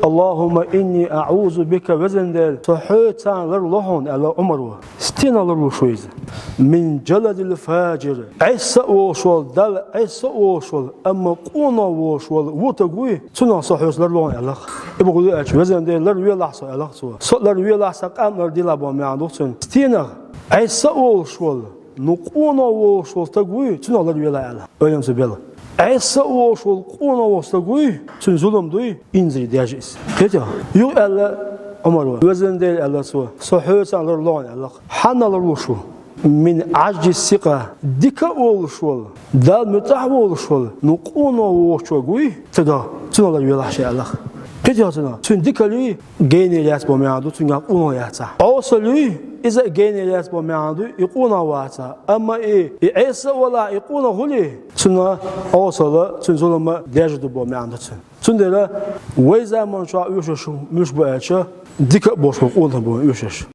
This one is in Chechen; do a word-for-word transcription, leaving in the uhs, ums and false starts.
«Аллахумма инни аъузу бика», везан Дела, со хьоьца ларло хьуна, аьлла Ӏумара. Стенах ларлуш ву иза? «Мин джаладил фаджир». Ӏеса а волуш волу, Далла Ӏеса а волуш волу, амма къонах волуш волу ву стаг вуй, цунах со хьоьца ларло хьуна, аьлла. И бохург ду аьлча, везан Дела, ларвелахь со, аьлла цо. Со ларвелахь, сан къам лардийлахь боху маьӀна ду цуьнан. Стенах? Ӏеса а волуш волу, ну къонах волуш волу стаг вуй, цунах ларвелахь, аьлла. Ойла ца бел. Ӏеса а волуш волу къонах волу стаг вуй, цуьнан зулам дуй, инзаре деш иза. Кхетий хьо? Юха аьлла Ӏумара: «Везан Дела, — аьлла цо, — со хьоьца ларло хьуна», — аьлла. Хьанна ларлуш ву? «Мин Ӏажзи сикъа», дика а волуш волу, Далла муьтӀахь а волуш волу, ну къонах волчуьнга вуй, стагах, цунах ларвелахь ша, аьлла. Кхетий хьо цунах? Цуьнан дикаллий генера яц боху маьӀна ду, цуьнгахь къонах яцахь. Ӏесаллий, иза а генера яц боху маьӀна ду, и къонах вацахь. Амма и, и Ӏеса а валахь, и къонах хуьлий, цунна Ӏесалла, цуьнан зулам деш ду боху маьӀна ду цуьнан. Цундела вай заман чохь оьшуш муьлш бу аьлча, дика а болуш бу къонах бу оьшуш.